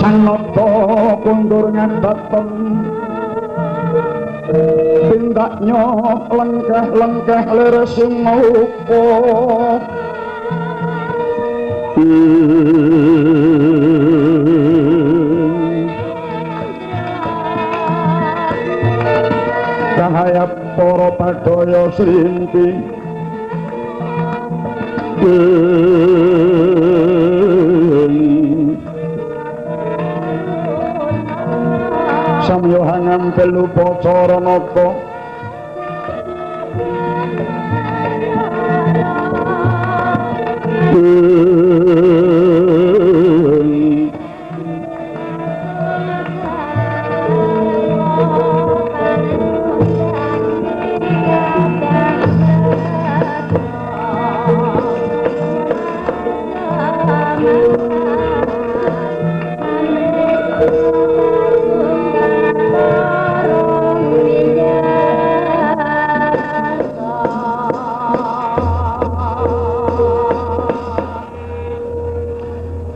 Sang nata kundur ngadateng tindaknya lengkeh-lengkeh lir sumupa. Cahaya para padaya srinti samya hangampil upacara nata.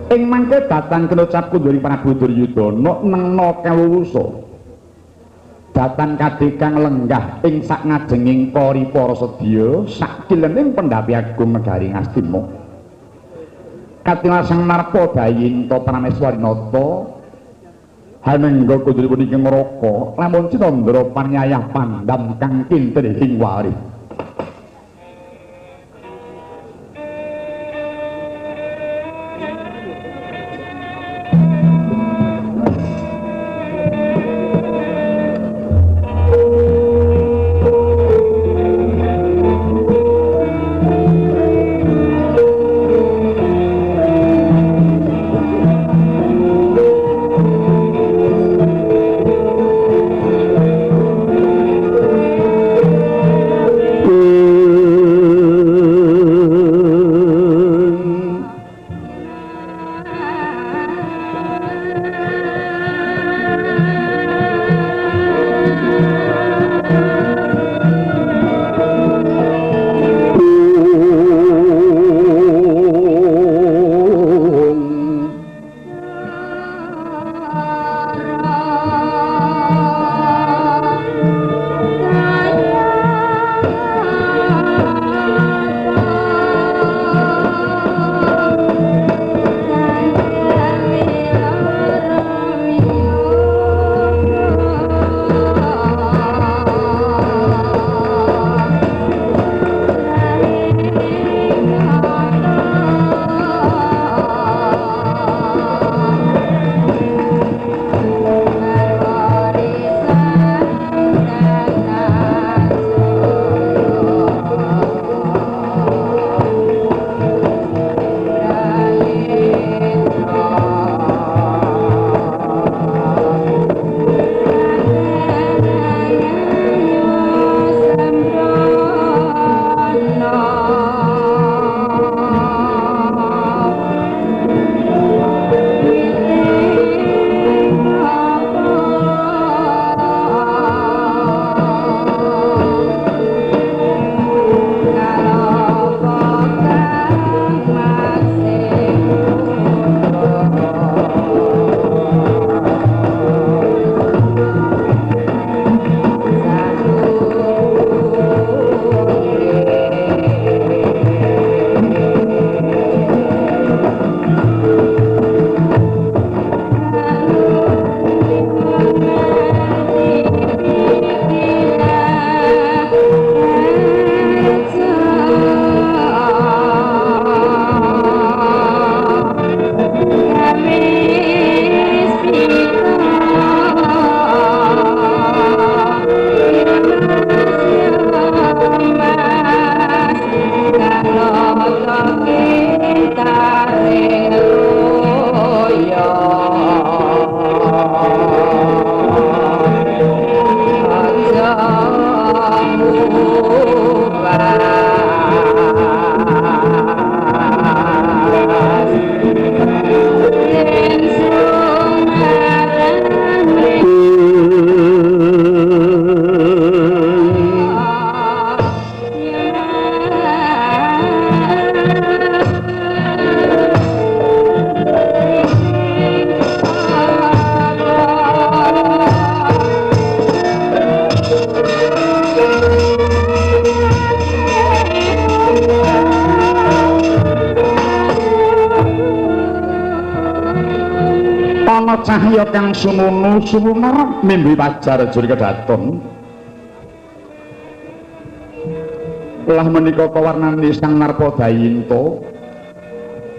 Ing mangke datang kenucap kunduring Prabu Duryudana nengna kawuwusa. Datan kadekang lenggah ing sak ngajenging kori para sedya sakilening pendhapi agung negari Ngastina. Katingal Sang Narpa Dayinta Prameswarinata hanengga kunduripun ing neraka lamun cinandra panyayah pandam kang kinten ing warih. Ana cahya kang sumunu sumunar mimbi pajar jur kedaton. Lah menika pewarnane Sang Narpadayinta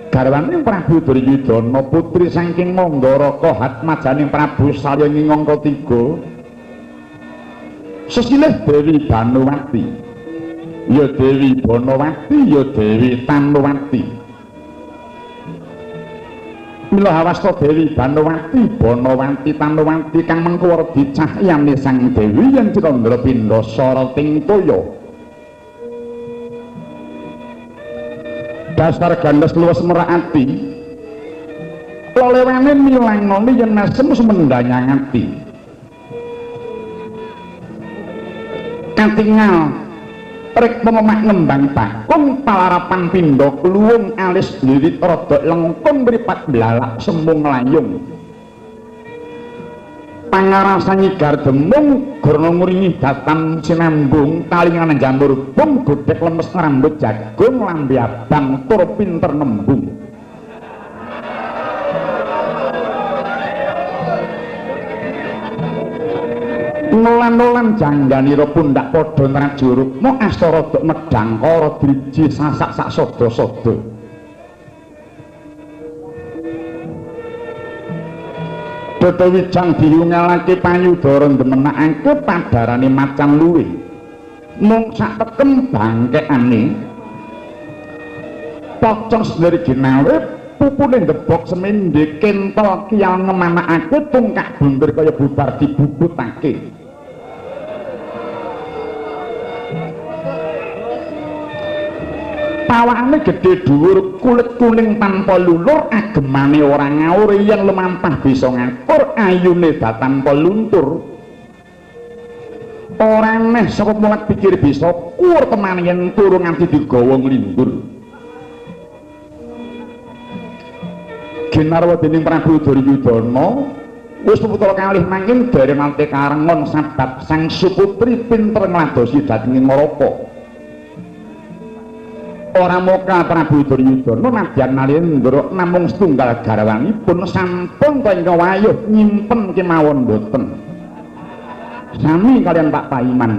garwane Prabu Duryudana putri saking Manggaraka hatmajaning Prabu Salya ing angka 3 sesilih Dewi Banuwati ya Dewi Banawati ya Dewi Tanuwati. Mila hawasta Dewi Banuwati Banawati Tanuwati kang mengko werdi cahyane Sang Dewi yen Candra pindha sarating toya. Dasar gandes luwes merak ati lelewane milangoni yen mesem sumendanyang ati katingal rek pememak ngembang bakung palarapan pindha kluwung alis lilit rada lengkung mripat blalak sembung layung pangarasa nyigar demung gorno nguringi datan sinambung talingan jamur bung godhek lemes rambut jagung lambe abang tur pinter nembung. Nolan-nolan jangganira pundak padha nrajuruk mo asta rada medhang kara driji sasak sak sada-sada. Dada wijang diungalake panyudara ndemenakake padarane macan luwe mung sak tekem bangkekane pocong sendiri ginawe pupune ndebok semende kentel kiyal ngemanakake tungkak bunder kaya bubar dibubutake. Pawakane gedhe dhuwur kulit kuning tanpa lulur agemane ora ngawur yen lumampah bisa ngatur ayune tanpa luntur ora neh saka mulat pikir bisa kur teman yen turu nganti digawa nglindur. Ginarwa dening Prabu Duryudana wis putra kalih nanging dereng nate karengon sabab sang suputri pinter ngladosi dhateng Naraka. Ora moka Prabu Duryudana nadyan Nalendra namung setunggal garwanipun sampun kaya wayuh nyimpen kemawon boten. Sami kalian Pak Paiman.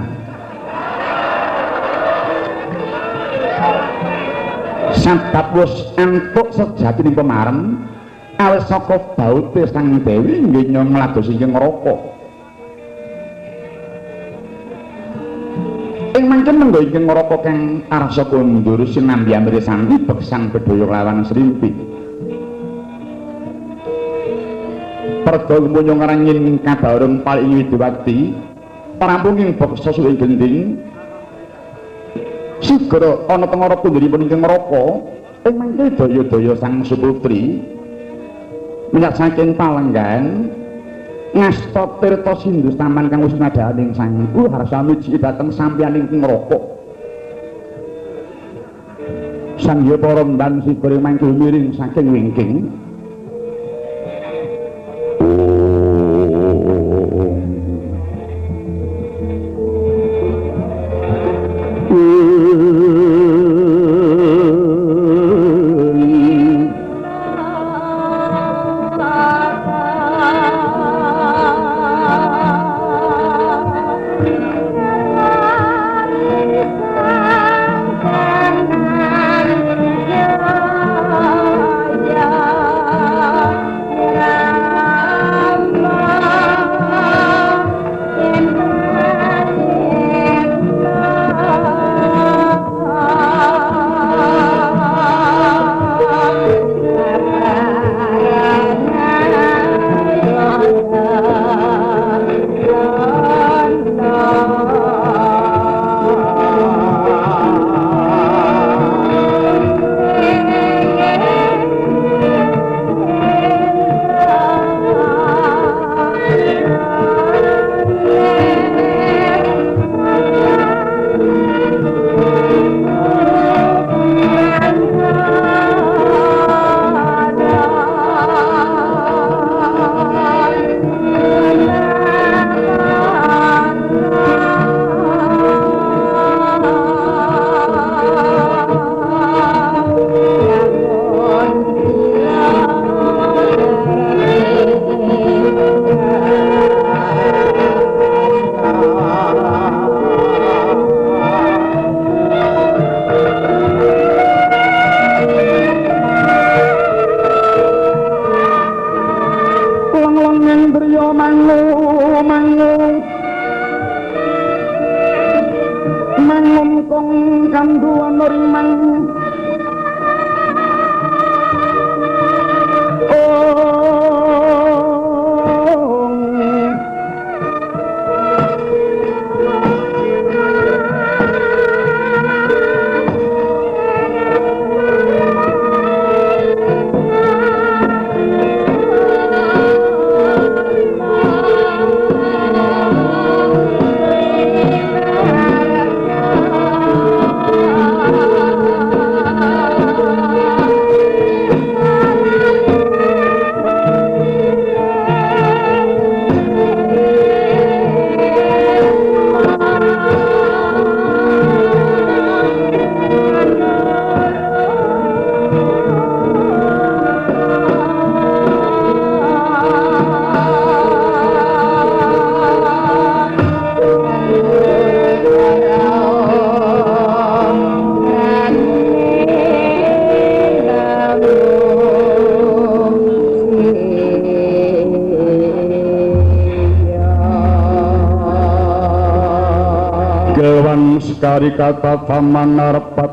Sabab wis entuk sejatining pemarem awis saka baute Sang Dewi nggih ngladosi ing neraka. Ing mangken menggo ing neraka kang arsa kondur sinambi amrisanti beksan bedhaya lawan srimpi. Perga lumunyo ngrangin kabareng paling Widowati prampung ing beksa suwing gending sigra ana tengara pundhiripun ing neraka. Ing mangke daya-daya sang suputri minyak saking palenggan ngasta tirta sindhu taman kang wis nadhaning sangku harsa miji dhateng sampeyan ing neraka. Sang Hyang para mban sigra mangke miring saking wingking. Yeah. Surya mangu mangu mangungkung kanduwana rimang Sekari kata taman arepat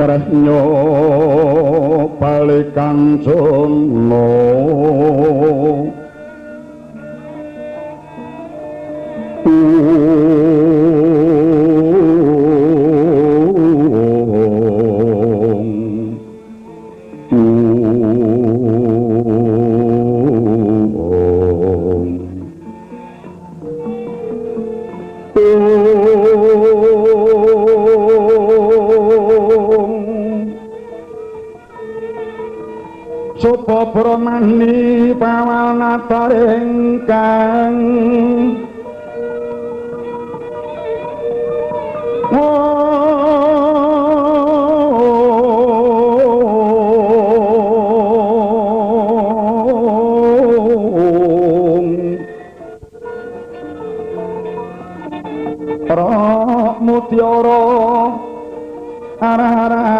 Rehnya balikan jono Sopo bromani pawal nataring kang Rok mutiara aras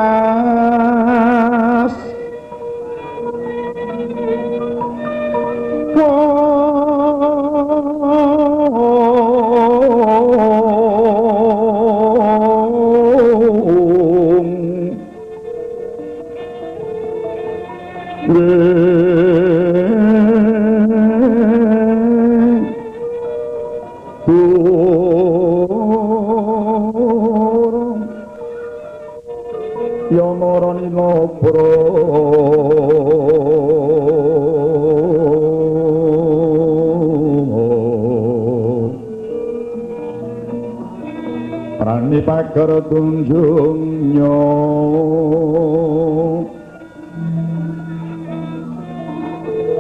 Prani pager tunjungnya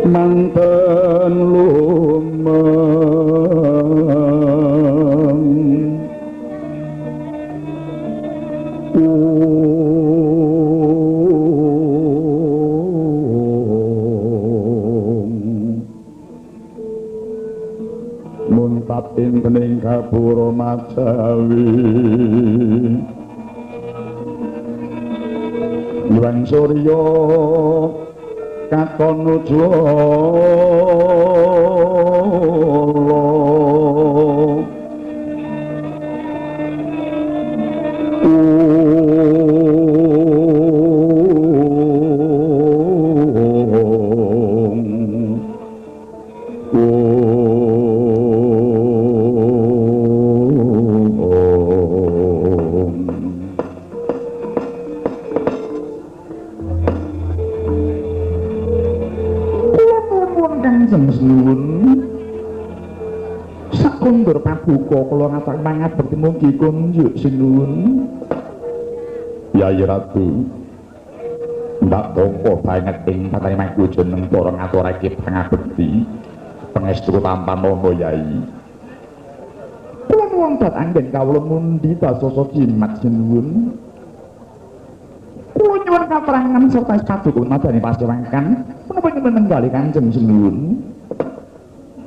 manten lumeng muntap ing gapura majawi Hyang Surya katon ujwala Sakondur paduka kula ngatur mangabekti mugi kunjuk sinuwun Yayi Ratu ndak tampa banget ing patane makujeneng para ngaturake pangabekti pangestu tampa monggo Yayi. Kula nuwun dat anggen kawula mundi dasasa jimat sinuwun. Kula nyuwun katerangan serta paduka nadane pasewangkan menapa nyuwun nenggali Kanjeng sinuwun.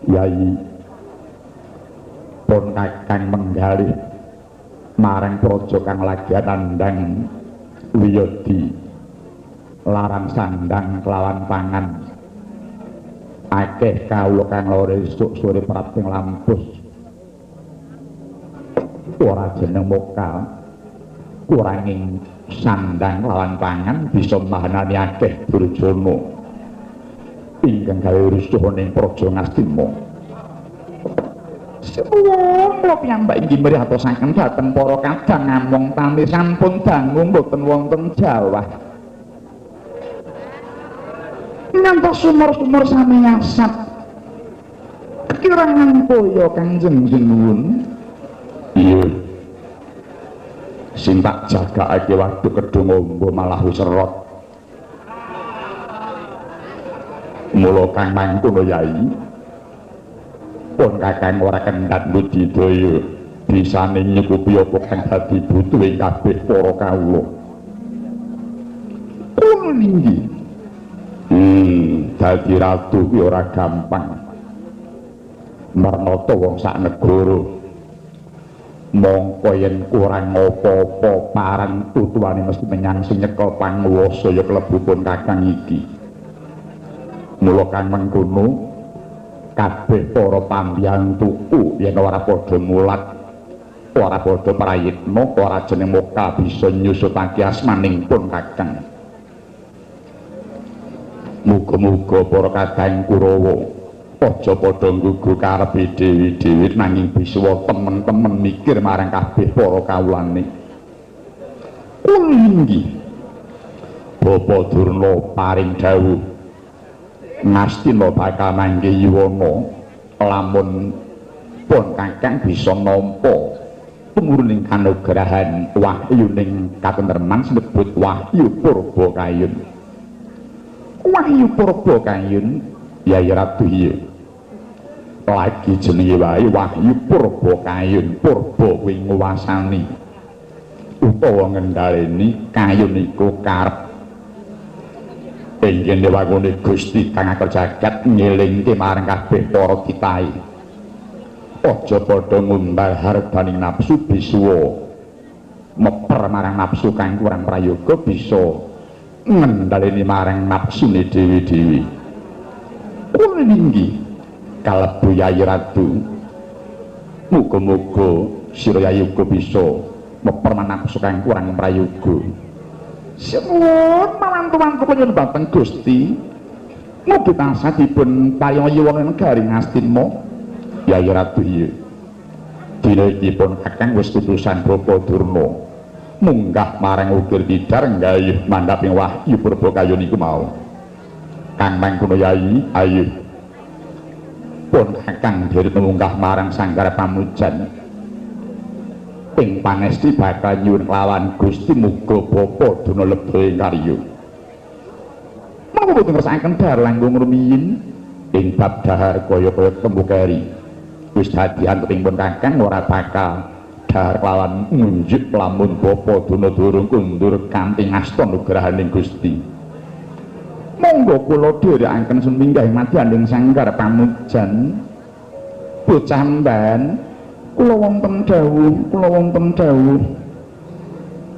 Yai pun kakang menggalih marang praja kang lagi nandhang wiyadi larang sandang kelawan pangan akeh kawula kang lara esuk sore prapting lampus ora jeneng mokal kuranging sandang lawan pangan bisa mahanani akeh durjana ingkang gawe rusuh ning praja Ngastina. Semono kula piyambak inggih mrihatosaken dhateng para kadang ngamong tami sampun dangu mboten wonten jawah. Ngantos sumur-sumur sami asat. Kekirangan kaya Kanjeng Sinuwun. Iya. Sing tak jagakake waduk Kedung Ombo malah wis serot. Mula kang mangkono Yai, pun kakang ora kendhat budidaya bisane nyukupi apa kang dadi butuhe kabeh para kawula. Kulo ninggi. Dadi ratu kuwi ora gampang. Marnata wong sak negara. Mongko yen kurang apa-apa parang tutuane mesti menyang sing nyekel panguwasa ya klebu pun kakang iki. Mula kang mengkono kabeh para pambiyantuku yen ora padha mulat, ora padha prayitna, ora jeneng muka bisa nyusutake asmaning pun kakang. Muga-muga para kadang Kurawa aja padha nggugu karepe dhewe-dhewe nanging bisa temen-temen mikir marang kabeh para kawulane. Inggih. Bapak Durna paring dawuh Ngastina bakal manggih yuwana lamun pun kakang bisa nampa tumuruning kanugrahan wahyuning katentreman sinebut Wahyu Purba Kayun. Wahyu Purba Kayun Yai Ratu iya. Lagi jenenge wae Wahyu Purba Kayun. Purba kuwi nguwasani utawa ngendhaleni, kayun iku karep. Ing kene wangune Gusti kang atur jagat ngelingke marang kabeh para titahe. Aja padha ngumbal harbaning nafsu bisuwa meper marang nafsu kang kurang prayoga bisa ngendhaleni marang nafsune dhewe-dhewe. Kulo ninggi kalebu Yai Ratu. Muga-muga sira Yai uga bisa meper nafsu kang kurang prayoga. Suwun mawantu-wantu kula nyuwun dhateng Gusti. Mugi tansah dipun paringi yuwana negari Ngastina. Yai Ratu iya. Dina iki pun kakang wis putusan Bapak Durna munggah marang ukir tidar nggayuh mandhaping Wahyu Purba Kayun iku mau. Kang mangkono Yai, ayo. Pun kakang dherek munggah marang sanggar pamujan. Ing pangesti bakal nyuwun lawan Gusti muga Bapa Durna lebha ing karya. Menapa boten ngersakaken dhahar langkung rumiyin ing bab dhahar kaya-kaya tembu keri. Wis dadi anteping pun kakang ora bakal dhahar lawan ngunjuk lamun Bapa Durna durung kundur kanthi ngasta nugrahaning Gusti. Monggo kula dherekaken suminggah madyaning sanggar pamujan. Bocah mban kula wonten dawuh, kula wonten dawuh.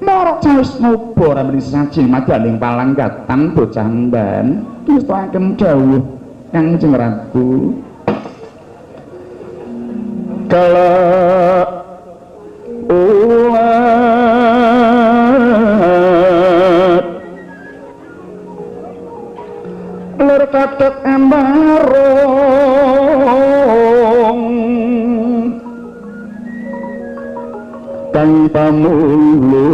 Marok cawis ngoba ramene saji madyaning palanggatan bocah mban ngestakaken dawuh Kangjeng Ratu. Kala ulat lur katet ambarung kang pamulu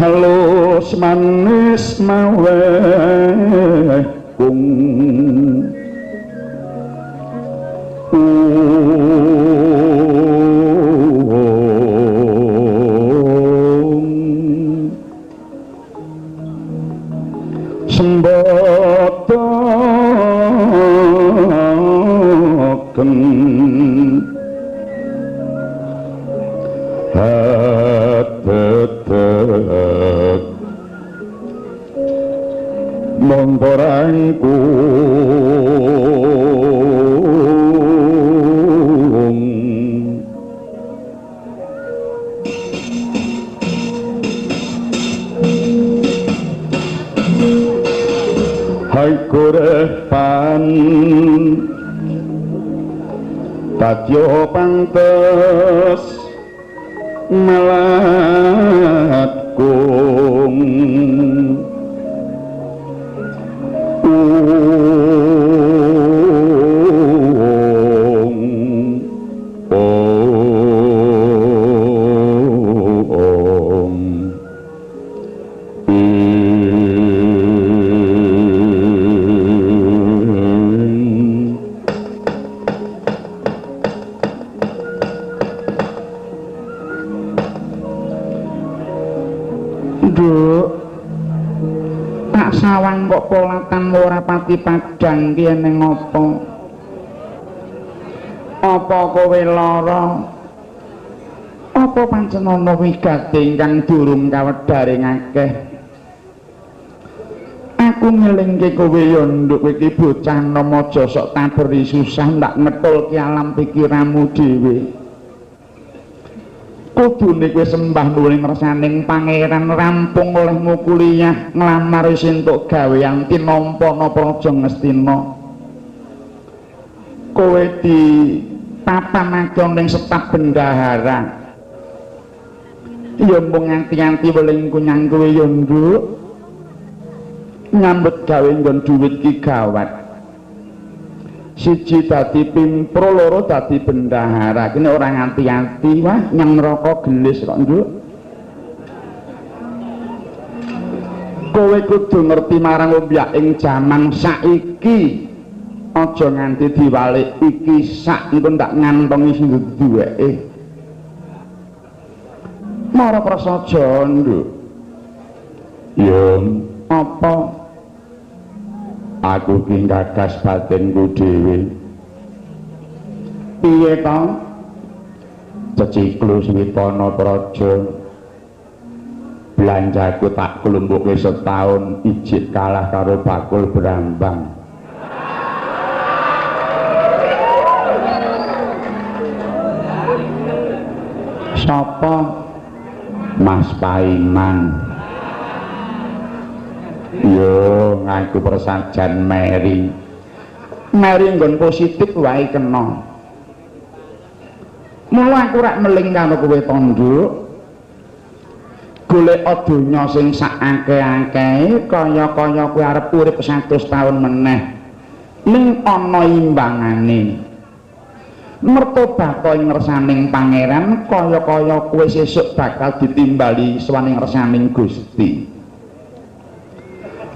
halus manis maweh kung semboto Monggo hai korepan dadyo pantes melat kung sawang kok polatan ora pati padhang ki eneng apa? Apa kowe lara? Apa pancen ana wigati ingkang durung kawedharing akeh? Aku ngelingke kowe ya nduk, kowe iki bocah nom aja sok taberi susah ndak ngetulke alam pikiranmu dhewe. Kudune kowe sembah nuwun ngersaning pangeran rampung olehmu kuliah nglamar wis entuk gawean tinampa napa praja Ngastina. Kowe dipapanake ning staf bendahara. Ya mung nganti-anti welingku nyang kowe ya nduk. Nyambut gawe nggon dhuwit ki gawat. Siji dadi pimpro, loro dadi bendahara. Kene ora nganti-anti, wah nyang neraka gelis kok nduk. Kowe kudu ngerti marang ombyak ing jaman saiki. Aja nganti diwalik iki sak engko ndak ngantongi sing duweke. Mara prasaja nduk. Ya apa? Aku ki gagas batinku dhewe. Piye to? Ceciklu Switana Praja. Belanjaku tak klumpuke setahun ijik kalah karo bakul brambang. Sapa? Mas Paiman. Yo ngaku persajan meri. Meri nggon positif wae kena. Mula aku rak meling karo kowe to, Nduk. Golek donya sing sak akeh-akehe kaya-kaya kowe arep urip 100 taun meneh. Ning ana imbangane. Mertobat ing ngersaning pangeran kaya-kaya kowe sesuk bakal ditimbali sowan ing ngersaning Gusti.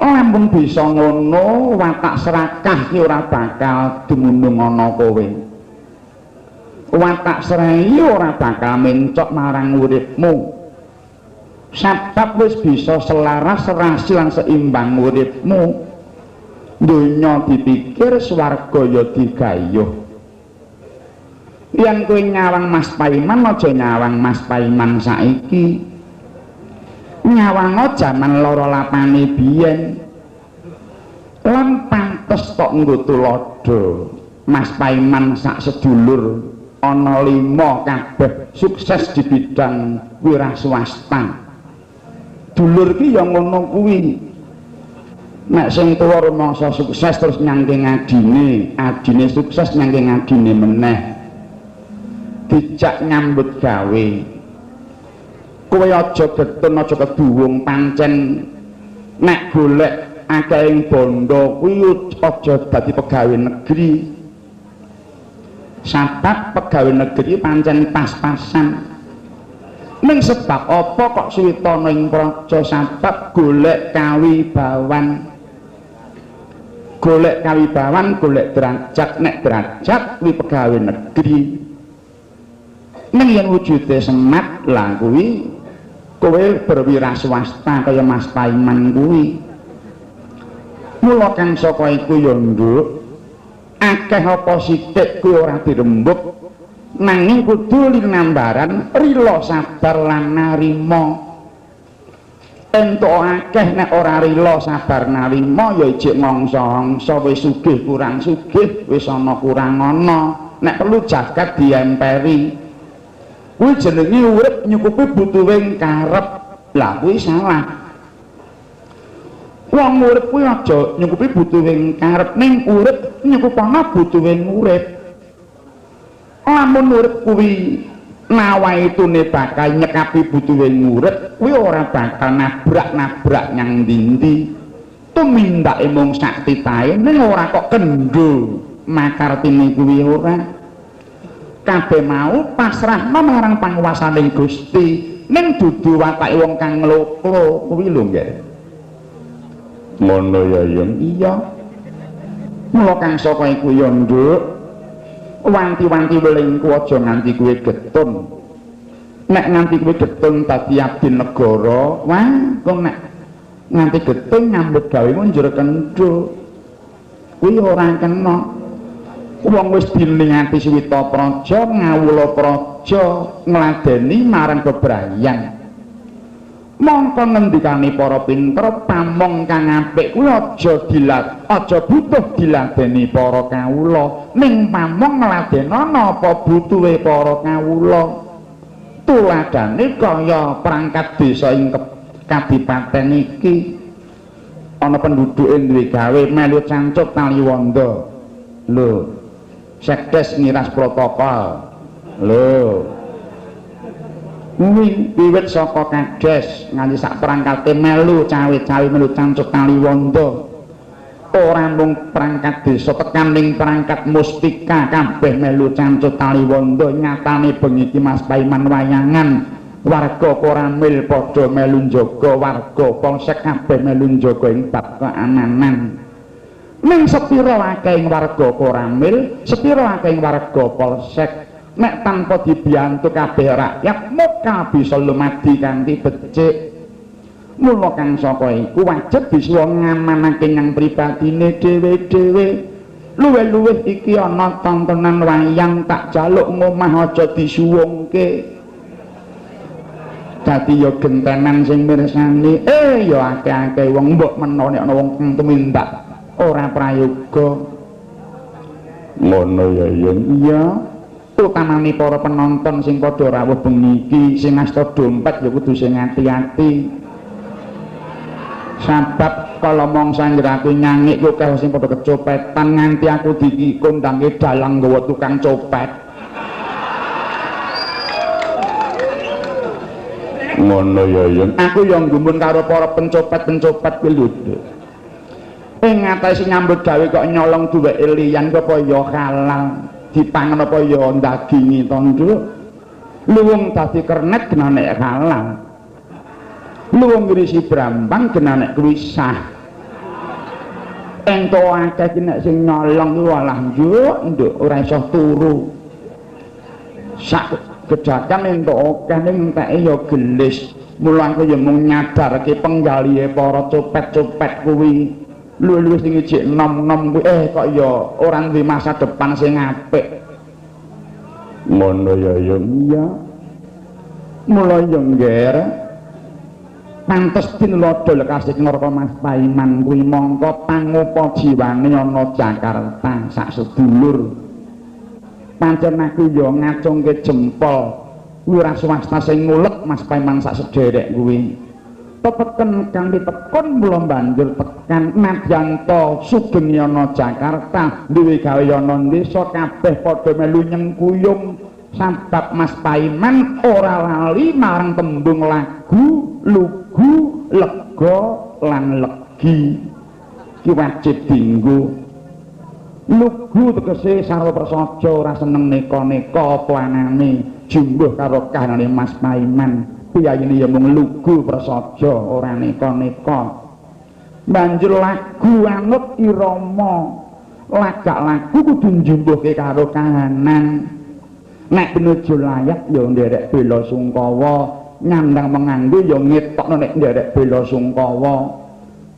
Lamun bisa ngono, watak serakah ki ora bakal dumunung ana kowe. Watak srei ora bakal mencok marang uripmu. Sebab wis bisa selaras, serasi lan seimbang uripmu. Donya dipikir, swarga ya digayuh. Yen kowe nyawang Mas Paiman, aja nyawang Mas Paiman saiki. Nyawang jaman loro lapane biyen. Lan pantes tok nggo tuladha. Mas Paiman sak sedulur ana 5 kabeh sukses di bidang wira swasta. Dulur ki ya ngono kuwi. Nek sing tuwa rumangsa sukses terus nyangke adine, adine sukses nyangke adine meneh. Dijak nyambut gawe. Kowe aja getun, aja keduwung, pancen nek golek akehing bondo kuwi aja dadi pegawai negeri. Sebab pegawai negeri pancen pas-pasan. Ning sebab apa kok Switana ing praja? Sebab golek kawibawan. Golek kawibawan, golek derajat. Nek derajat kuwi pegawai negeri. Ning yen wujude semat lah kuwi kowe berwira swasta kaya Mas Paiman kuwi. Mula kang saka iku ya nduk, akeh apa sithik kuwi ora dirembug, nanging kudu linambaran rila sabar lan narima. Entuk akeh nek ora rila sabar narima ya ijik ngongso-ngongso, wis sugih kurang sugih, wis ana kurang ana, nek perlu jagat diemperi. Kuwi jenenge urip nyukupi butuhe karep. Lah kuwi salah. Wong urip kuwi aja nyukupi butuhe karep, ning urip nyukupana butuhe urip. Lamun urip kuwi nawaitune bakal nyekapi butuhe urip, kuwi ora bakal nabrak-nabrak nyang ndi-ndi. Tumindake mung sak titahe ning ora kok kendho makartine kuwi ora. Kabeh mau pasrahno marang panguwasaning Gusti, ning dudu watake wong kang ngloklo kuwi lho nggih. Ngono ya yen iya. Mula kang saka iku ya nduk, wanti-wanti welingku aja nganti kuwe getun. Nek nganti kuwe getun dadi abdi negara, wah kok nek nganti getun nyambut gawemu njur kendho. Kuwi ora kena. Wong wis diningati suwita praja, ngawula praja, ngladeni marang bebrayan. Mongko ngendikane para pinter, pamong kang apik kuwi aja dilat, aja butuh diladeni para kawula, ning pamong ngladenana apa butuhe para kawula. Tuladane kaya perangkat desa ing kadipaten iki ana penduduke duwe gawe melu cancup taliwonda. Lho, sekdes ngiras protokol. Lho, kuwi wiwit saka kades nganti sak perangkate melu cawe-cawe melu cancup taliwonda. Ora mung perangkat desa, tekan ning perangkat mustika kabeh melu cancup taliwonda. Nyatane bengi iki Mas Paiman wayangan, warga Koramil padha melu njaga, warga polsek kabeh melu njaga ing bab keamanan. Ning sepira akeh ing warga Koramil, sepira akeh ing warga polsek, nek tanpa dibiyantu kabeh rakyat muka bisa lumadi kanthi becik. Mula kang saka iku wajib bisa ngamanake nyang pribadine dhewe-dhewe. Luwih-luwih iki ana tontonan wayang tak jaluk ngomah aja disuwungke. Dadi ya gentenan sing mirsani, ya akeh-akeh wong mbok menawa nek ana wong tumindak ora prayoga. Ngono ya yen iya. Utamane para penonton sing padha rawuh bengi iki, sing asta dompet ya kudu sing ati-ati. Sabab kala mangsa anggere aku nyangik ku akeh sing padha kecopetan nganti aku dikondangke dalang nggawa tukang copet. Ngono ya yen aku ya nggumun karo para pencopet-pencopet kuwi lho. Ing atase nyambut gawe kok nyolong duweke liyan apa ya halal, dipangan apa ya ndagingi to nduk. Luwung dadi kernet genane halal. Luwung ngrisi brambang genane kuwi sah. Ento akeh iki nek sing nyolong kuwi walah nduk, nduk ora iso turu. Sak gejakan entuk akeh ning enteke ya gelis. Mula aku ya mung nyadarke penggalihe para copet-copet kuwi. Luwih-luwih sing ijik nom-nom kuwi kok ya ora duwe masa depan sing apik. Ngono ya ya iya. Mula ya ngger pantes tinuladha lekasih neraka Mas Paiman kuwi mongko pangupa jiwane ana Jakarta sak sedulur. Pancen aku ya ngacungke jempol kuwi ora swasta sing ngulek Mas Paiman sak sederek kuwi. Tepeken kanthi tekun mula banjur tekan nadyan sugeng ana Jakarta duwe gawe ana desa kabeh padha melu nyengkuyung sabab Mas Paiman ora lali marang tembung lagu lugu lega lan legi. Ki wajib dienggo. Lugu tegese sarwa prasaja ora seneng neka-neka apa anane jumbuh karo kahanane Mas Paiman. Piyayine ya mung lugu prasaja ora neka-neka. Banjur lagu anut irama. Lagak lagu kudu njumbuhke karo kahanan. Nek pinuju layak ya nderek bela sungkawa, nyandang menganggo ya ngetokno nek nderek bela sungkawa.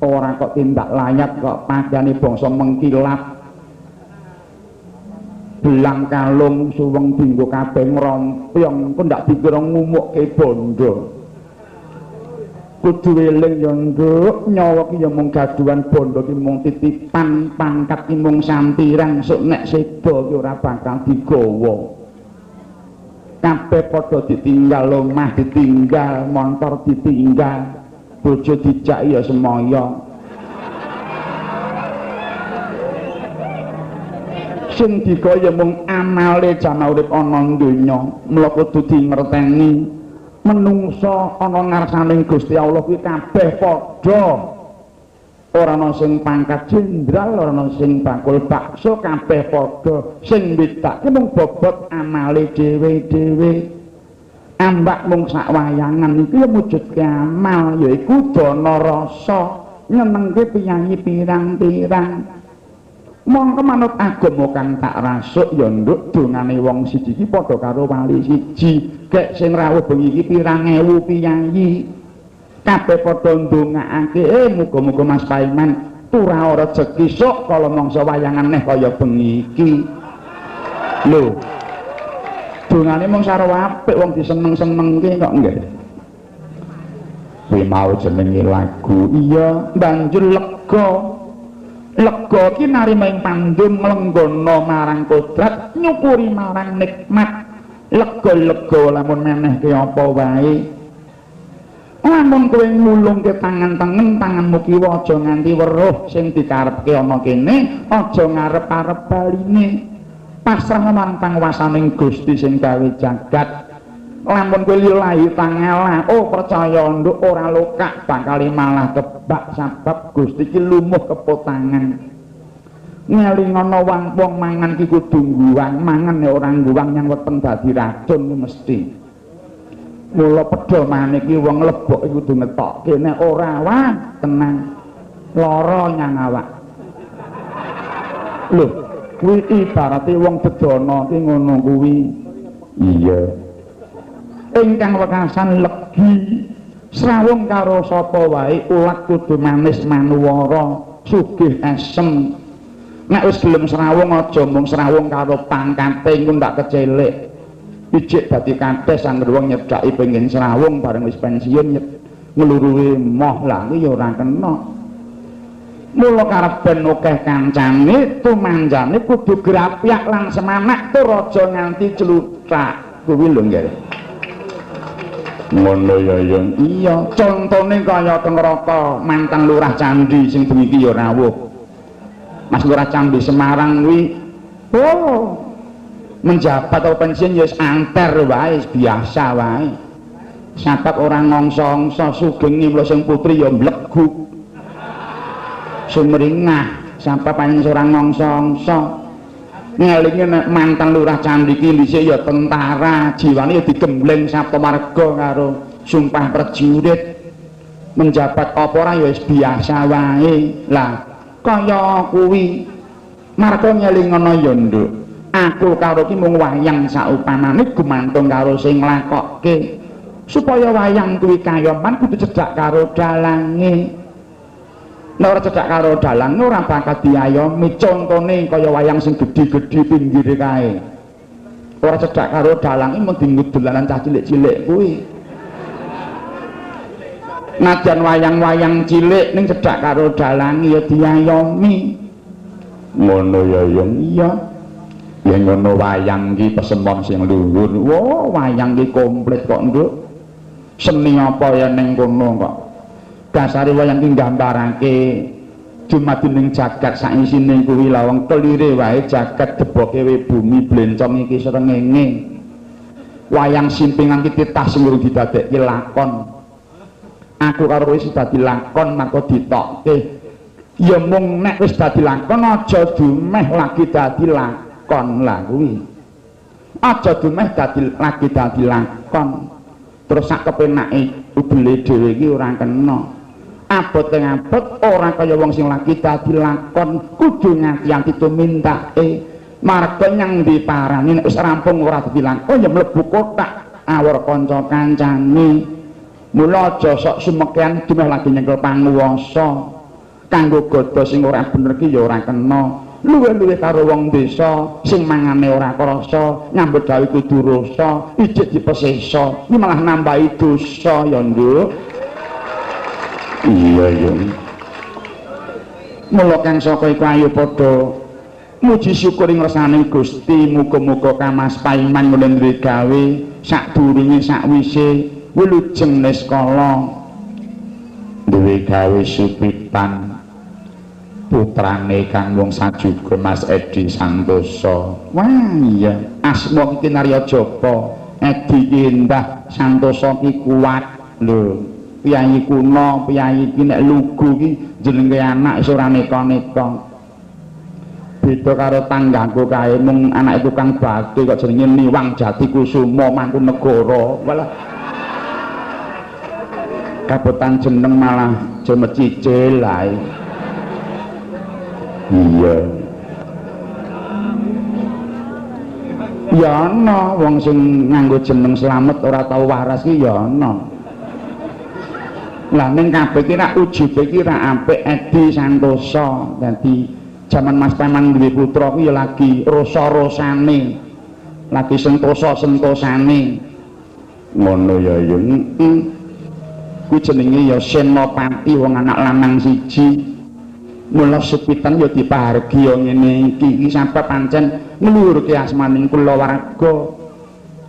Ora kok tindak layak kok pakaiane bangsa mengkilap. Belang kalung suweng dinggo kabeh ngrompyong kok ndak dikira ngumukke bondo. Kudu eling ya nduk, nyawa ki ya mung gaduhan, bondo ki mung titipan, pangkat ki mung sampiran, sok nek seda ki ora bakal digawa. Kabeh padha ditinggal, omah ditinggal, montor ditinggal, bojo dijak ya semaya. Sing digawa ya mung amale jana urip ana donya. Mula kudu dingerteni menungsa ana ngarsaning Gusti Allah kuwi kabeh padha. Ora ana sing pangkat jenderal, ora ana sing bakul bakso, kabeh padha. Sing mbedake mung bobot amale dhewe-dhewe. Ambak mung sak wayangan iki ya mujudke amal, yaiku dana rasa nyenengke piyayi pirang-pirang. Mongko manut agama kang tak rasuk ya nduk, dongane wong siji iki padha karo wali siji. Gek sing rawuh bengi iki pirang ewu piyayi. Kabeh padha ndongakake, muga-muga Mas Paiman turah rejeki sok kala mangsa wayangan neh kaya bengi iki. Lho. Dongane mung sarwa apik, wong diseneng-senengke kok nggih. Kuwi mau jenenge lagu. Iya, banjur lega. Lega ki narima ing pandum nglenggana marang kodrat, nyukuri marang nikmat. Lega-lega lamun menehke apa wae. Lamun kowe ngulungke tangan tengen, tanganmu kiwa aja nganti weruh sing dikarepke ana kene, aja ngarep-arep baline. Pasrah marang panguwasaning Gusti sing gawe jagat. Lamun kowe lillahi ta'ala, oh percaya nduk ora lokak bakal malah kebak sabab Gusti ki lumuh kepotangan. Ngelingono wong mangan ki kudu ngguwang, mangan nek ora ngguwang nyang weteng dadi racun mesti. Mula pedomane ki wong lebok iku kudu ngetokke, nek ora wah tenang lara nyang awak. Lho, kuwi ibarate wong bedana ki ngono kuwi. Iya. Ingkang wekasan legi srawung karo sapa wae, ulat kudu manis manuwara, sugih esem. Nek wis gelem srawung aja mung srawung karo pangkate engko ndak kecelik. Ijik dadi kades anggere wong nyedhaki pengin srawung bareng wis pensiun ngluruhi moh, lah kuwi ya ora kena. Mula karepen akeh kancane tumanjane kudu grapyak lan semanak tur aja nganti cluthak. Kuwi lho nggih. Ngono ya ya. Iya, contone kaya Kengraka mantan lurah Candi sing bengi iki ya rawuh. Mas Lurah Candi Semarang kuwi oh menjabat atau pensiun ya wis anter wae, biasa wae. Sabab ora ngongso-ngongso sugenge mula sing putri ya mleguk. Sumringah sabab pancen ora ngongso-ngongso. Ngelinge nek mantan lurah Candi ki dhisik ya tentara, jiwane ya digembleng sapta marga karo sumpah prajurit. Menjabat apa ora ya wis biasa wae. Lah kaya kuwi marga ngelingono ya nduk, aku karo ki mung wayang saupanane gumantung karo sing nglakokke. Supaya wayang kuwi kayoman kudu cedhak karo dalange. Nek ora cedhak karo dalange ora bakal diayomi. Contone kaya wayang sing gedhi-gedhi pinggire kae. Ora cedhak karo dalange mung dienggo dolanan cah cilik-cilik kuwi. Najan wayang-wayang cilik ning cedhak karo dalange ya diayomi. Ngono ya ya. Iya. Ya ngono wayang ki pesemon sing luhur. Wah, wayang ki komplit kok, Nduk. Seni apa ya ning kono kok. Dasare wayang ki nggambarake dumadi ning jagat saisine kuwi lawang kelire wae jagat deboke bumi blencong iki srengenge. Wayang simpingan ki titah sing urung didadekke lakon. Aku karo kowe wis dadi lakon maka ditokke. Ya mung nek wis dadi lakon aja dumeh lagi dadi lakon lah kuwi. Aja dumeh dadi lagi dadi lakon. Terus sak kepenake ubele dhewe iki ora kena. Abot ing abot ora kaya wong sing lagi dadi lakon, kudu ngati-ati tumindake. Marga nyang diparani nek wis rampung ora dadi lakon ya mlebu kotak awor kanca kancane. Mula aja sok sumekean dumeh lagi nyekel panguwasa. Kanggo godha sing ora bener ki ya ora kena. Luwih-luwih karo wong desa sing mangane ora krasa, nyambut gawe kudu rasa, ijik dipesesa, iki malah nambahi dosa ya, Nduk. Iya iya. Mula kang saka iku ayo padha muji syukur ing ngersane Gusti, muga-muga Kamas Paiman ngene duwe gawe sadurunge sakwise wilujeng niskala duwe gawe supitan putrane kang wong sajuga Mas Edi Santoso. Wah iya, asma iki Narya Japa, Edi ki endah, Santoso ki kuat. Lho, piyayi kuno, piyayi iki nek lugu ki jenenge anak wis ora neka-neka. Beda karo tanggaku kae mung anake tukang batu kok jenenge Niwang Jati Kusuma Mangkunegara. Walah. Kabetan jeneng malah jemecicil ae. Iya. Ya ana wong sing nganggo jeneng Slamet ora tau waras ki ya ana. Lah ning kabeh ki rak ujube ki rak apik Edi Santoso. Dadi jaman Mas Paiman duwe putra ki ya lagi rasa-rasane. Lagi sentosa-sentosane. Ngono ya ya. Heeh. Kuwi jenenge ya Senopati wong anak lanang siji. Mula supitan ya dipahargya ngene iki iki sampe pancen ngluhurke asmaning kulawarga.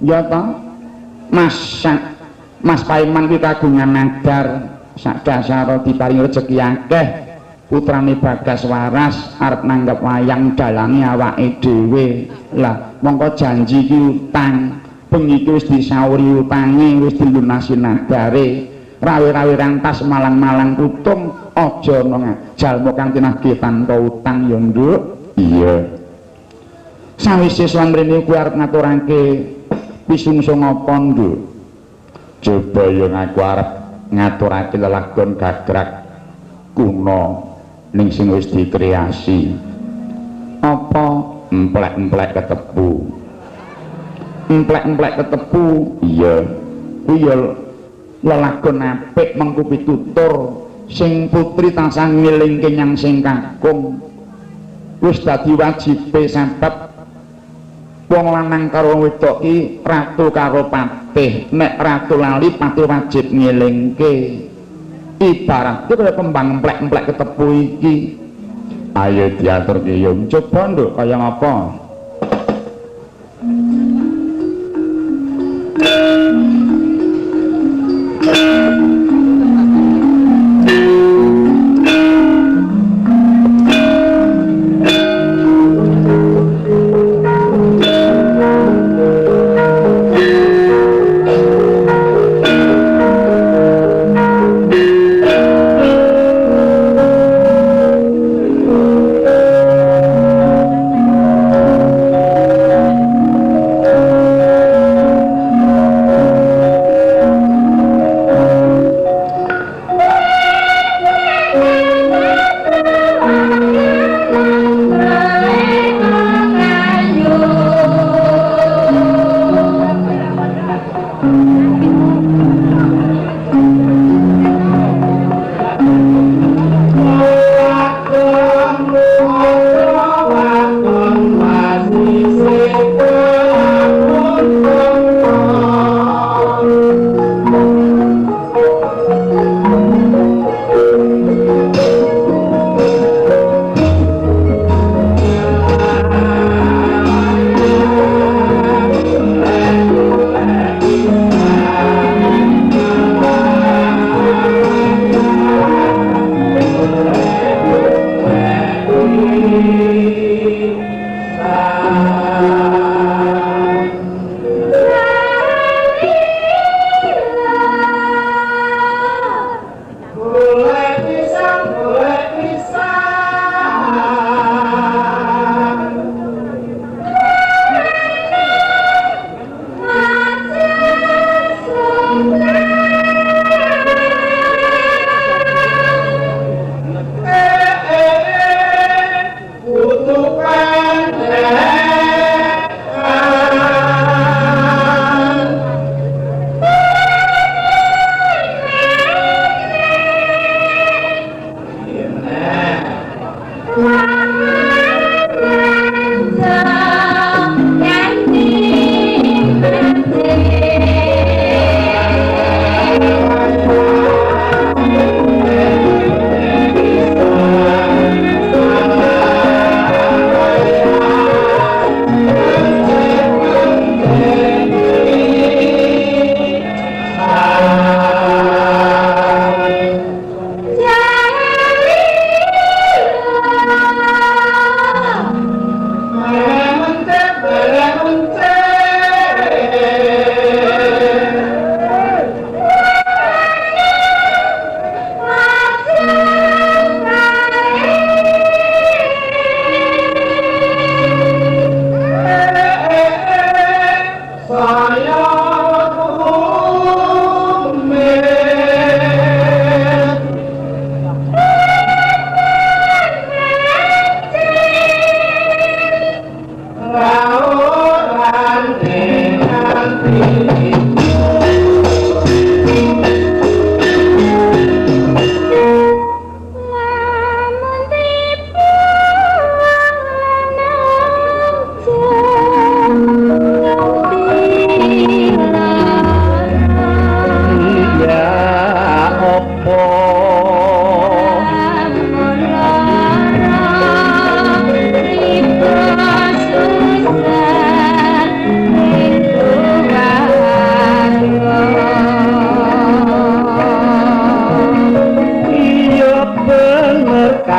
Ya ta? Mas Paiman kuwi kagungan nadar sak dasara diparingi rejeki akeh putrane Bagas waras arep nanggap wayang dalange awake dhewe. Lah mongko janji iki utang, bengi iki wis disauri utange, wis dilunasi nadare. Rawe-rawe rantas malang-malang putung aja ana jalma kang tinagih tanpa utang ya nduk. Iya. Sawise sowan mrene kuwi arep ngaturake pisungsung apa nduk? Coba ya ngaku arep ngaturake lelagon gagrak kuno ning sing wis dikreasi. Apa emplek-emplek ketepu? Emplek-emplek ketepu. Iya. Kuwi ya lelagon apik mengku pitutur sing putri tansah ngelingke nyang sing kakung. Wis dadi wajibe sebab wong lanang karo wong wedok ki ratu karo patih. Nek ratu lali patih wajib ngelingke. Ibarat kaya kembang emplek-emplek ketepu iki. Ayo diaturke yo. Coba nduk kaya ngapa?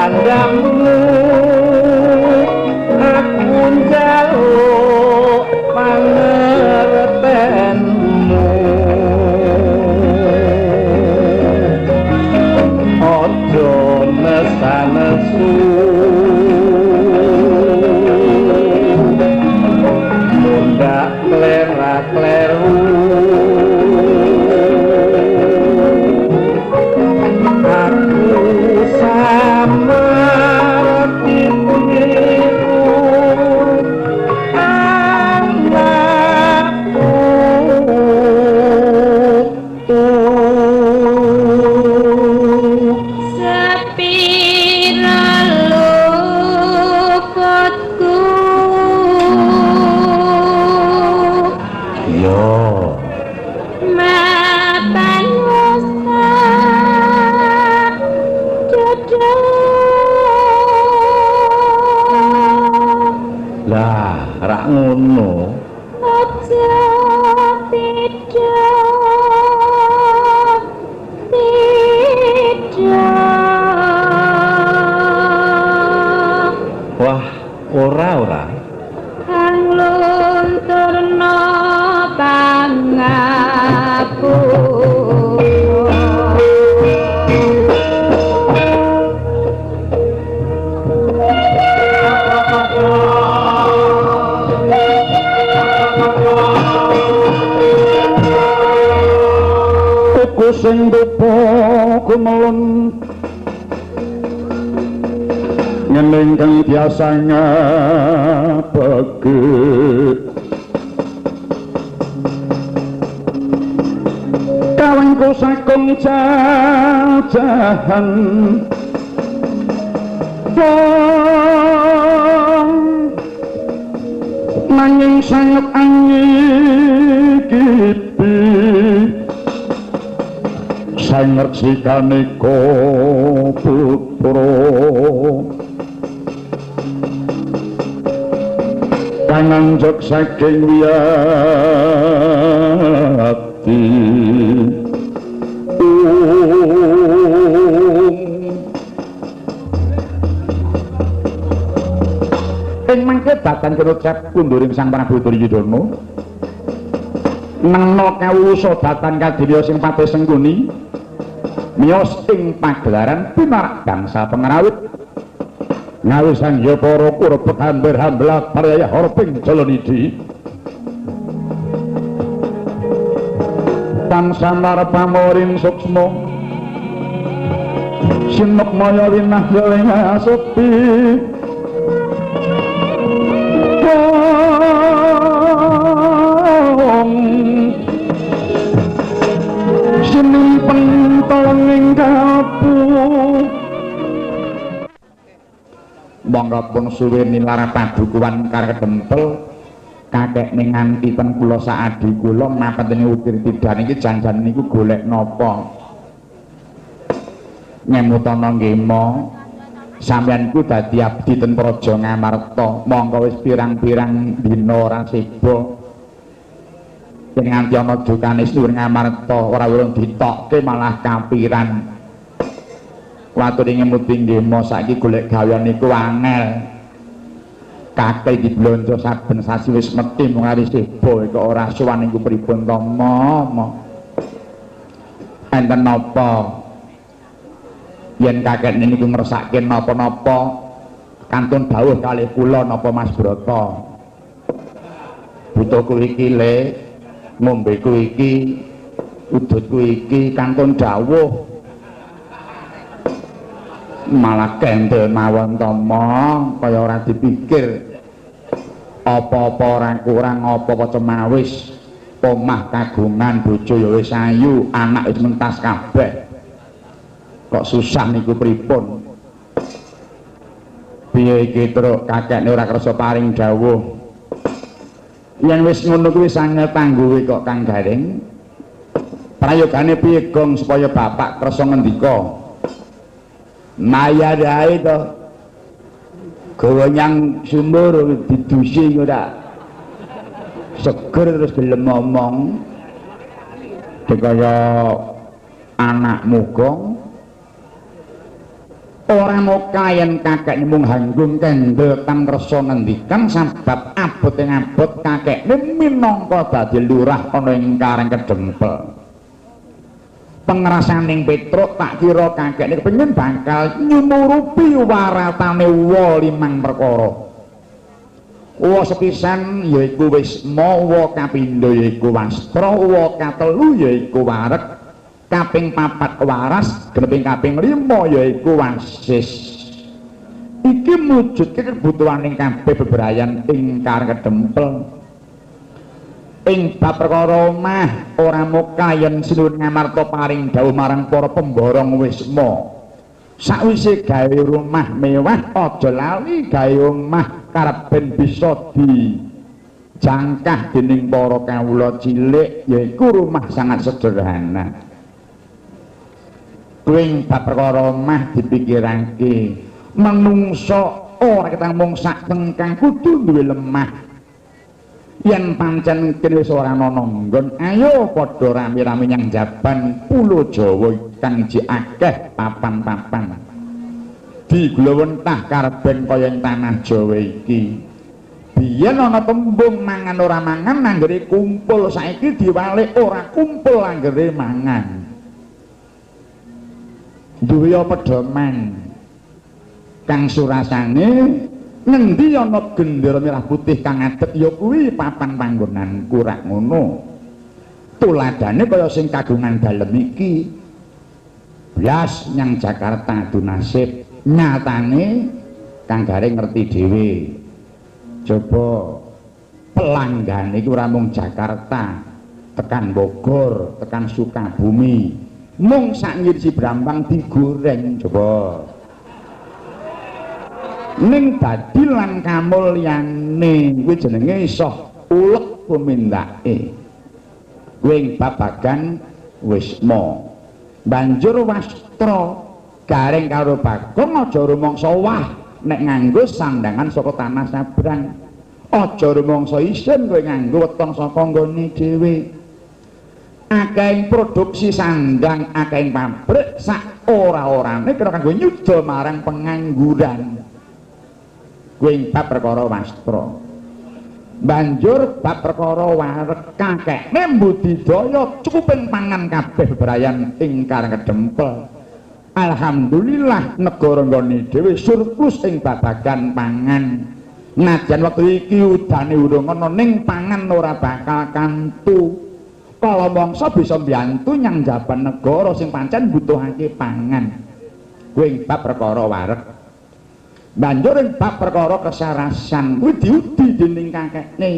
Tandamu aku njaluk pangertenmu, aja nesanesu mundak klera-kleru. Aku samar ditiru anakku. Sepira luputku Iya. Mapan sak dada. Lah, rak ngono. Aja tidak tidak. Wah, ora ora. Kang lunturna pangapura. Tuku sing dupa gumelun ngene ingkang biasa ngabege kawengku saking jajahan wong nanging sanget angikipi sang ngersikaneka putra kang anjog saking wiyati. Ing mangke datan kena kunduring Sang Prabu Duryudana nengna kawusa datan kadilya sing pate sengkuni miyos ing pagelaran pinarak bangsa pengrawit ngawi sangya para kurebek hambar-hamblah paraya horping jalanidhi tansah pamoring suksma sinukmaya winahya ing asepi wong sinimpen telenging kapu. Monggo pun suwe nilar padukuhan karedempel kakekne nganti ten kula saadi kula mapatene ukir tidan iki jan-jan niku golek napa ngemutana nggih mo sampeyan ku dadi abdi ten Praja Ngamarta monggo wis pirang-pirang dina ora seba yen nganti ana dukane suwun Ngamarta ora urung ditokke malah kapiran. Waturi ngemuti nggih mo saiki golek gawean niku angel. Kakek diblonjo saben sasi wis mesti mung ari seba kok ora sowan niku pripun to mo. Enten napa? Yen kakek niku ngersake napa-napa kantun dawuh kalih kula napa Mas Brata. Butuhku iki le, ngombeku iki, udutku iki kantun dawuh. Malah kendel mawon to mo, kaya ora dipikir. Apa-apa ora kurang, apa-apa cemawis. Omah kagungan, bojo ya wis ayu, anak wis mentas kabeh. Kok susah niku pripun? Piye iki truk kakekne ora kersa paring dawuh. Yen wis ngono kuwi angel tangguhe kok Kang Gareng. Prayogane piye Gong supaya bapak kersa ngendika? Maya dae to. Gawa nyang sumur didusi ora. Seger terus gelem ngomong. Dek kaya anakmu Gong. Ora moka yen kakekne mung hanggung kendel tan resa ngendikan sabab abot ing abot kakekne minangka dadi lurah ana ing Karang Kedempel. Pengrasaning Petruk tak kira kakekne kepengin bakal nyumurupi waratane wa limang perkara. Wa sepisan yaiku wisma, wa kapindho yaiku wastra, wa katelu yaiku wareg, kaping papat waras, geneping kaping lima yaiku wasis. Iki mujudke kebutuhaning kabeh bebrayan ing Karang Kedempel. Ing bab perkara omah ora muka yen Sinuwun Ngamarta paring dawuh marang para pemborong wisma. Sakwise gawe rumah mewah aja lali gawe omah kareben bisa dijangkah dening para kawula cilik, yaiku rumah sangat sederhana. Kuwi bab perkara omah dipikirake menungso ora ketang mung sak tengkang kudu duwe lemah. Yen pancen kene wis ora ana nggon, ayo padha rame-rame nyang jaban Pulo Jawa kang ijik akeh papan-papan. Digulawentah karben kaya ing tanah Jawa iki. Biyen ana tembung mangan ora mangan anggere kumpul, saiki diwalik ora kumpul anggere mangan. Duwe pedoman kang surasane ngendi ana gendera merah putih kang ngadeg ya kuwi papan panggonanku rak ngono. Tuladane kaya sing kagungan dalem iki. Blas nyang Jakarta adu nasib, nyatane Kang Gareng ngerti dhewe. Coba pelanggane iki ora mung Jakarta, tekan Bogor, tekan Sukabumi. Mung sak ngirisi brambang digoreng coba. Ning dadi lan kamulyane kuwi jenenge iso ulek tumindake. Kuwi ing babagan wisma. Banjur wastra Gareng karo Bagong aja rumangsa wah nek nganggo sandangan saka tanah sabrang. Aja rumangsa isin kowe nganggo weton saka nggone dhewe. Akeh produksi sandang, akeh pabrik sak ora-orane kena kanggo nyuda marang pengangguran. Kuwi bab perkara wastra. Banjur bab perkara wareg, kakekne mbudidaya cukuping pangan kabeh bebrayan ing Karang Kedempel. Alhamdulillah negara nggone dhewe surplus ing babagan pangan. Najan wektu iki udane urung ana ning pangan ora bakal kantu. Kala mangsa bisa mbiyantu nyang jaban negara sing pancen mbutuhake pangan. Kuwi bab perkara wareg. Banjur ing bab perkara kesarasan kuwi diudi dening kakekne.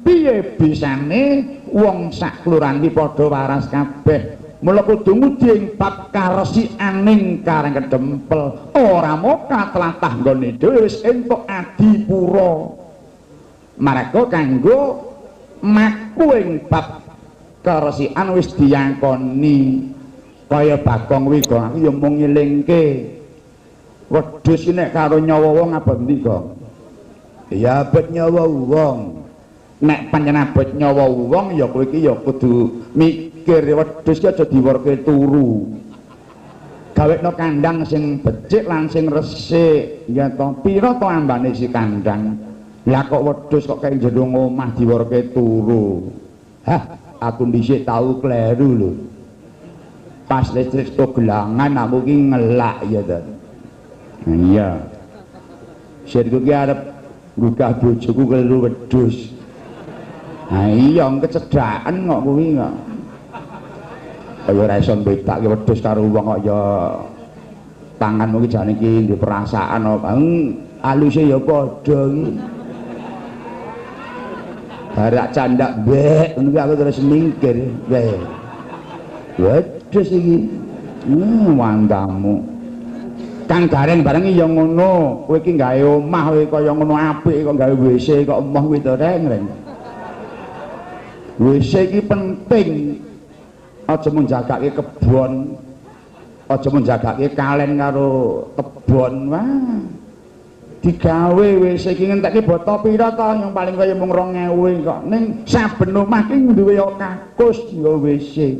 Piye bisane wong sak kelurahan iki padha waras kabeh? Mula kudu ngudi ing bab karesikaning Karang Kedempel. Ora moka tlatah nggone dhewe wis entuk adipura. Marga kanggo maku ing bab keresikan wis diakoni. Kaya Bagong kuwi aku ya mung ngelingke. Wedhus iki nek karo nyawa wong abot ndi, Gong? Ya abot nyawa wong. Nek pancen abot nyawa wong ya kowe iki ya kudu mikir wedhus iki aja diworke turu. Gawekno kandang sing becik lan sing resik, ya to. Pira to ambane si kandang? Lah kok wedhus kok kaya jero omah diworke turu. Hah, aku dhisik tau kleru lho. Pas listrik gelangan aku ki ngelak ya to. Iya. Sirku ki arep nggugah bojoku keliru wedhus. Ha iya kecedhaken kok kuwi kok. Kaya ora iso mbedake wedhus karo wong kok ya tanganmu ki jane iki ndek perasaan apa. Aluse ya padha iki. Barak candak mbek ngono kuwi aku terus mingkir. Weh. Wedhus iki. Wandamu. Kang Gareng bareng ya ngono, kowe iki gawe omah kowe kaya ngono apik kok gawe WC kok emoh kuwi to reng. WC iki penting. Aja mung jagake kebon. Aja mung jagake kalen karo kebon. Wah. Digawe WC iki ngentekke boto pira to yang paling kaya mung 2000 kok. Ning saben omah ki duwe kakus nggo WC.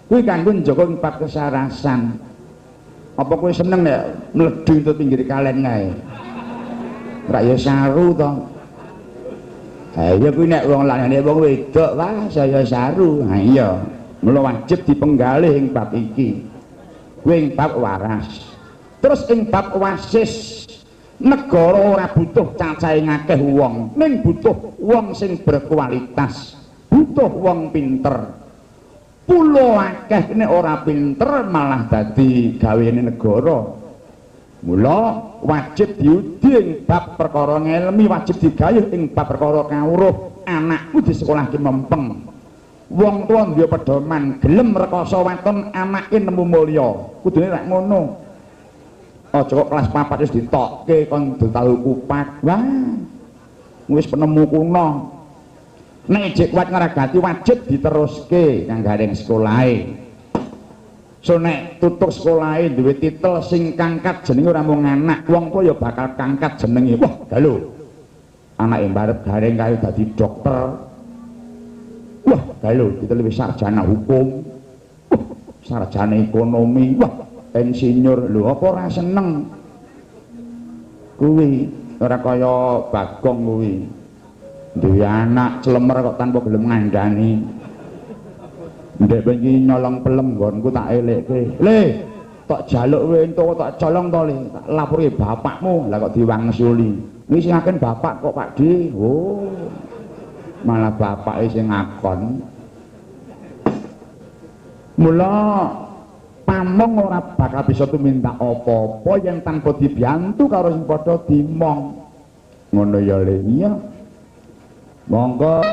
Kuwi kanggo njaga bab kesarasan. Apa kowe seneng nek mledhu entuk pinggir kalen kae? Rak ya saru to. Ha iya kuwi nek wong lanang nek wong wedok wah saya saru. Ha iya. Mula wajib dipenggalih ing bab iki. Kuwi ing bab waras. Terus ing bab wasis, negara ora butuh cacahe akeh wong, ning butuh wong sing berkualitas, butuh wong pinter. Pulo akeh nek ora pinter malah dadi gawene negara. Mula wajib diudi ing bab perkara ngelmi, wajib digayuh ing bab perkara kawruh. Anakku disekolahke mempeng. Wong tuwa duwe pedoman, gelem rekoso waton anake nemu mulya. Kudune rak ngono. Aja kok kelas 4 wis ditokke kon dol tahu kupat. Wah. Wis penemu kuno. Nek jek kuat ngragati wajib diteruske kang gareng sekolahe. So nek tutuk sekolahe duwe titel sing kangkat jenenge ora mung anak, wong tuwa ya bakal kangkat jenenge. Wah, galo. Anake mbarep gareng kae dadi dokter. Wah, galo titel wis sarjana hukum. Wah, sarjana ekonomi. Wah, insinyur. Lho apa ora seneng? Kuwi ora kaya Bagong kuwi. Duwe anak clemer kok tanpa gelem ngandani. Ndek wingi nyolong pelem nggonku tak elekke. Le, tak jaluk kowe entuk tak colong to le, tak lapori bapakmu. Lah kok diwangsuli. Iki sing ngaken bapak kok Pak Di. Oh. Malah bapake sing ngakon. Mula pamong ora bakal bisa tumindak apa-apa yen tanpa dibiyantu karo sing padha dimong. Ngono ya le. Iya. Monggo.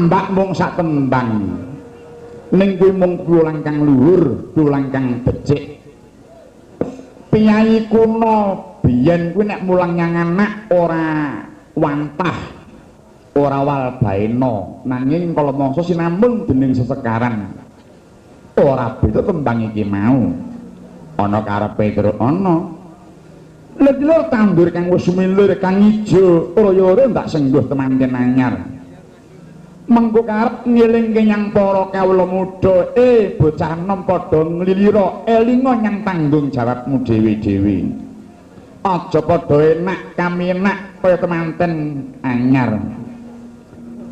Tambak mung sak tembang. Ning kuwi mung piwulang kang luhur, piwulang kang becik. Piyayi kuno biyen kuwi nek mulang nyang anak ora wantah, ora walbaena, nanging kala mangsa sinamun dening sesekaran. Ora beda tembang iki mau. Ana karepe terus ana. Lha tandur kang wis sumilir kang ijo, ora-ora ndak sengguh temanten anyar. Mengko karep ngelingke nyang para kawula muda, bocah enom padha nglilira, elinga nyang tanggung jawabmu dhewe-dhewe. Aja padha enak kami enak kaya temanten anyar.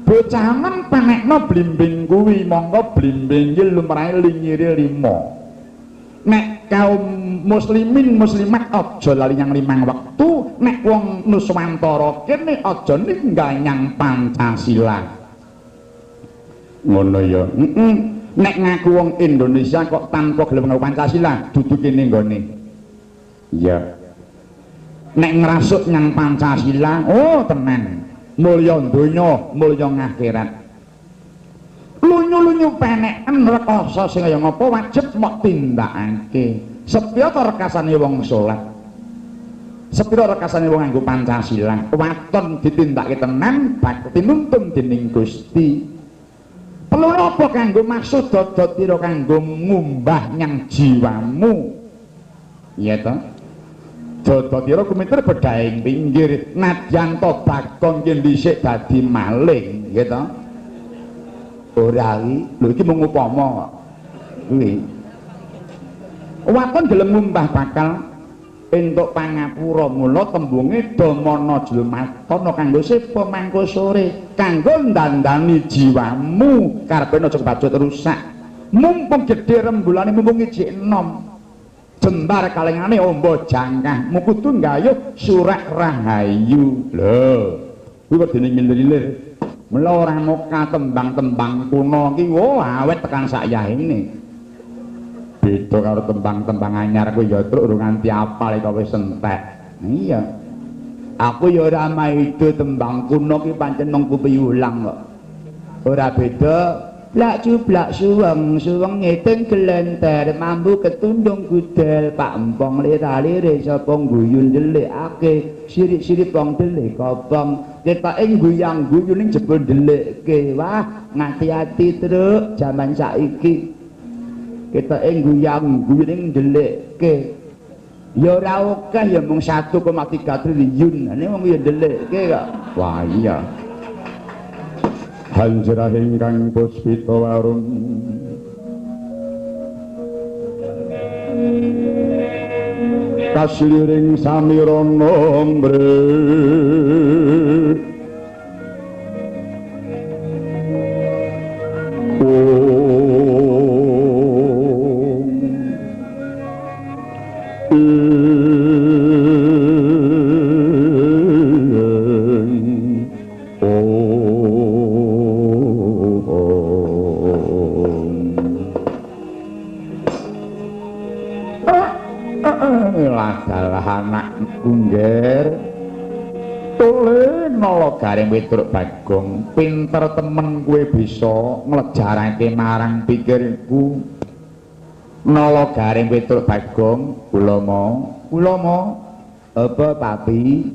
Bocah enom penekno blimbing kuwi, mongko blimbing iki lumrahe lingire 5. Nek kaum muslimin muslimat aja lali nyang 5 wektu, nek wong Nuswantara kene aja ninggal nyang Pancasila. Ngono ya. Heeh. Nek ngaku wong Indonesia kok tanpa gelem ngaku Pancasila, dudu kene nggone. Iya. Nek ngrasuk nyang Pancasila, oh tenan. Mulya donya, mulya akhirat. Lunyu-lunyu peneken rekoso sing kaya ngapa wajib mok tindakake. Sepira to rekasane wong salat? Sepira rekasane wong nganggo Pancasila? Waton ditindakake tenan, bakti nuntun dening Gusti. Perlu apa kanggo maksud dodot-tira kanggo ngumbah nyang jiwamu? Iya to? Dodot-tira kumiter bedhaing pinggir, nadyan to Bagong ki dhisik dadi maling, nggih to? Ora iki, lho iki mung upama kok. Kuwi. Waton gelem ngumbah bakal entuk pangapura, mula tembunge damana jlumatana kanggo sepo mangko sore, kanggo ndandani jiwamu karepe aja kebacut rusak. Mumpung gedhe rembulane, mumpung ijik enom, jembar kalengane ombo jangkahmu kudu nggayuh surak rahayu. Lho kuwi wedine ngilir-ilir. Mula ora muka tembang-tembang kuno iki awet tekan sak yahene. Beda karo tembang-tembang anyar kuwi ya truk urung nganti apal kok wis entek. Iya. Aku ya ora maido tembang kuno ki pancen mung piwulang kok. Ora beda. Blak cublak suweng suweng ngiting gelenter mambu ketundung gudel Pak Empong lira-lire sapa guyu ndelikake sirik-sirik wong delik kobong ketoke guyang-guyu ning jebul ndelikke. Wah, ngati-ati truk jaman saiki. Ketoke guyang-guyu ning ndelikke. Ya ora akeh ya mung 1,3 triliun. Ane wong ya ndelikke kok. Wah iya. Hanjrah ingkang puspita warung kasliring samirana mbre anakku ngger tole nala garing Petruk Bagong, pinter temen kowe bisa nglejarake marang pikirku. Nala garing Petruk Bagong, kula mo apa papi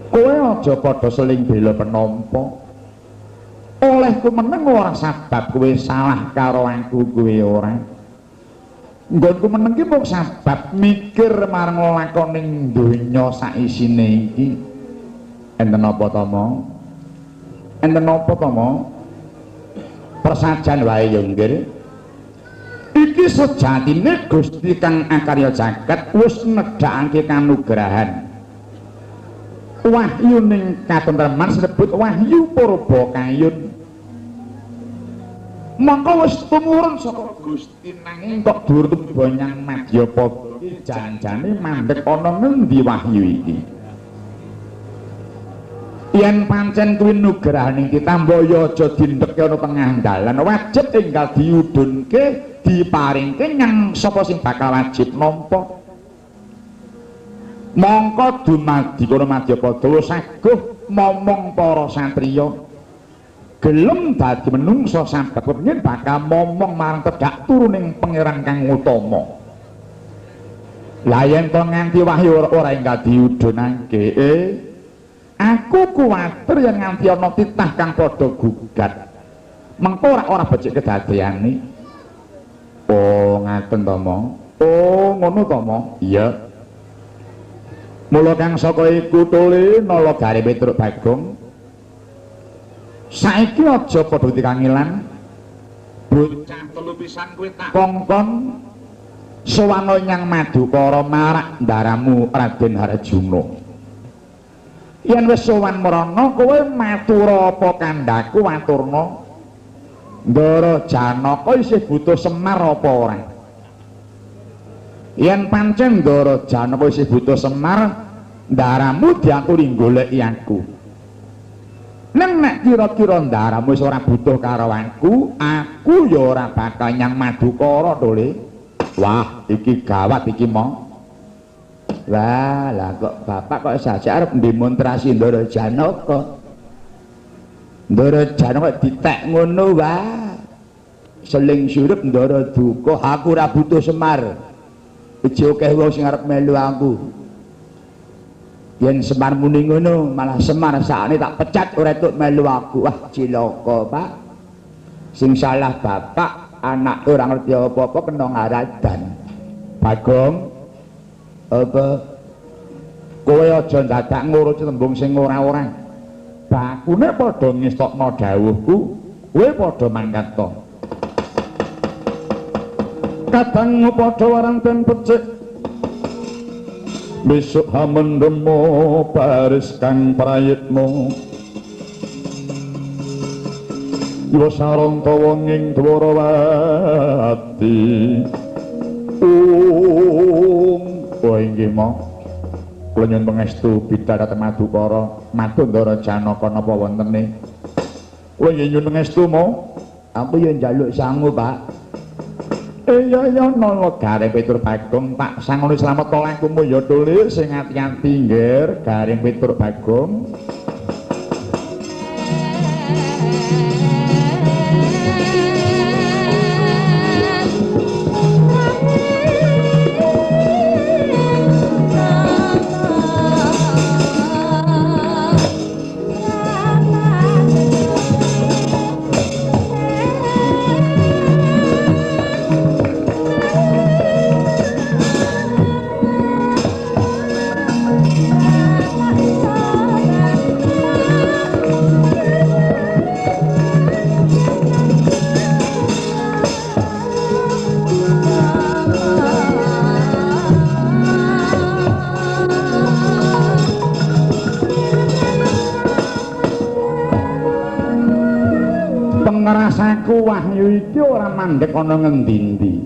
kowe aja padha seling bela penampa. Olehku meneng ora sabab kowe salah karo aku, kowe ora. Nggonku meneng ki mung sabab mikir marang lakoning donya saisine iki. Enten apa to, Ma? Enten apa to, Ma? Persajan wae ya, nggih. Iki sejatine Gusti kang akarya jagat wis nedhakake kanugrahan. Wahyu ning katentreman sinebut wahyu purba kayun. Mongko wis tumurun saka Gusti nanging kok dhuwur tumiba nyang Madyapada iki janjane mandheg ana ngendi wahyu iki. Yen pancen kuwi nugrahaning ditamba ya aja dindheke ana tengah dalan, wajib enggal diudhunke, diparingke nyang sapa sing bakal wajib nampa. Mongko dumadi kono Madyapada wis aguh momong para satriya. Gelem dadi menungsa sabab kepengin bakal momong marang tedhak turuning pangeran kang utama. Lah yen to nganti wahyu ora enggal diudhunake, aku kuwatir yen nganti ana titah kang padha gugat. Mengko ora becik kedadeane. Oh, ngaten to, Mo. Oh, ngono to, Mo. Iya. Mula kang saka iku tole nala gare Petruk Bagong. Saiki aja padha dikangelan. Bocah telu pisan kowe tak kongkon sowan nyang Madukara marak ndaramu Raden Harjuna. Yen wis sowan mrana kowe matura apa kandhaku aturna. Ndara Janaka isih butuh Semar apa ora? Yen pancen Ndara Janaka isih butuh Semar, ndaramu diaturi goleki aku. Neng nek kira-kira ndaramu wis ora butuh karo aku, aku ya ora bakal nyang Madukara to, Le. Wah, iki gawat iki, Mo. Wah, lah kok bapak kok saja arep demonstrasi Ndara Janaka. Ndara Janaka ditek ngono wae. Seling surip Ndara duka, aku ora butuh Semar. Iki akeh wong sing arep melu aku. Yen Semar muni ngono, malah Semar sakne tak pecat ora entuk melu aku. Wah, cilaka, Pak. Sing salah bapak, anak ora ngerti apa-apa kena ngaradan. Bagong, apa kowe aja dadak ngurusi tembung sing ora-ora. Bakune padha ngestokno dawuhku, kowe padha mangkat to. Kadang padha warang den becik. Besok hamendemo baris kang prayitno. Yuwa saranta wong ing Dwarawati. Oh inggih, Mo. Kula nyuwun pangestu bidal dhateng Madukara, matur Ndara Janaka napa wontene. Kula nggih nyuwun pangestu, Mo. Aku ya njaluk sangu, Pak. Iya ya nala Gareng Petruk Bagong tak sangone slamet lakumu ya tole sing ati-ati nggir Gareng Petruk Bagong. Pengrasaku wahyu iki ora mandhek ana ngendi-endi.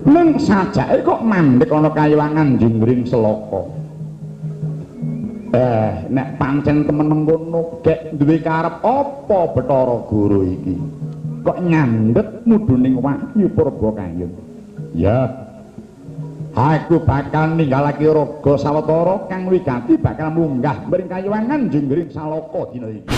Ning sajake kok mandhek ana kayuwangan Jungring Selaka. Nek pancen temen mengkono gek duwe karep apa Bathara Guru iki? Kok nyandhet mudhuning wahyu Purbakayun. Ya. Aku bakal ninggalake raga sawetara kang wigati bakal munggah mring kayuwangan Jungring Salaka dina iki.